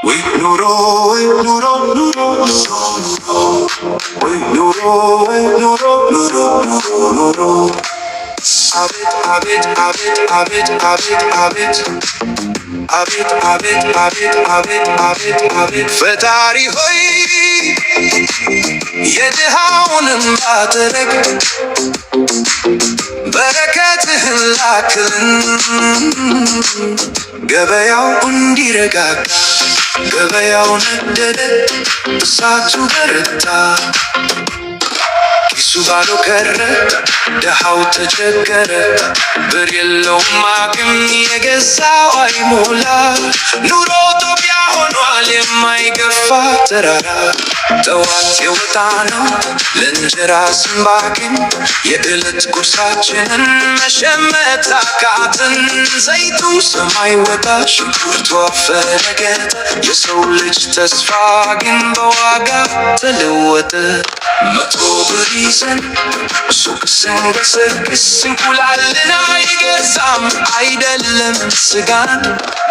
ወይ ኑሮ፣ ወይ ኑሮ፣ ኑሮ ኑሮ፣ ወይ ኑሮ፣ ወይ ኑሮ፣ ኑሮ ኑሮ ኑሮ። አቤት አቤት አቤት አቤት አቤት አቤት አቤት አቤት አቤት አቤት አቤት አቤት። ፈጣሪ ሆይ፣ የድሃውን እንባ ጥረግ፣ በረከትህን ላክልን፣ ገበያው እንዲረጋጋ። ገበያው ነደደ፣ እሳቱ በረታ፣ ኪሱ ባዶ ቀረ፣ ድሃው ተቸገረ። ብር የለውም አቅም፣ የገዛው አይሞላ። ኑሮ ጦቢያ ሆኗል፣ የማይገፋ ተራራ። ጠዋት የወጣ ነው ለእንጀራ ስንባክን፣ የዕለት ጉርሳችንን መሸመት አቃተን። ዘይቱ ሰማይ ወጣ፣ ሽንኩርቱ አፈረገጠ። የሰው ልጅ ተስፋ ግን በዋጋ ተለወጠ። 100 ብር ይዘን ሱቅ ስንገሰግስ እንቁላልን አይገዛም አይደለም ስጋን።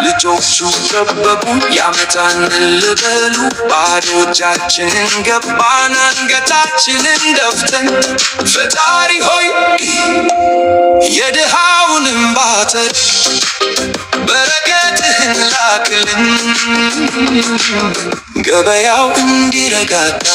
ልጆቹ ጠበቁ ያመጣን ልበሉ፣ ባዶ እጃችንን ገባን አንገታችንን ደፍተን። ፈጣሪ ሆይ፣ የድሃውን እንባ ጥረግ፣ በረከትህን ላክልን፣ ገበያው እንዲረጋጋ።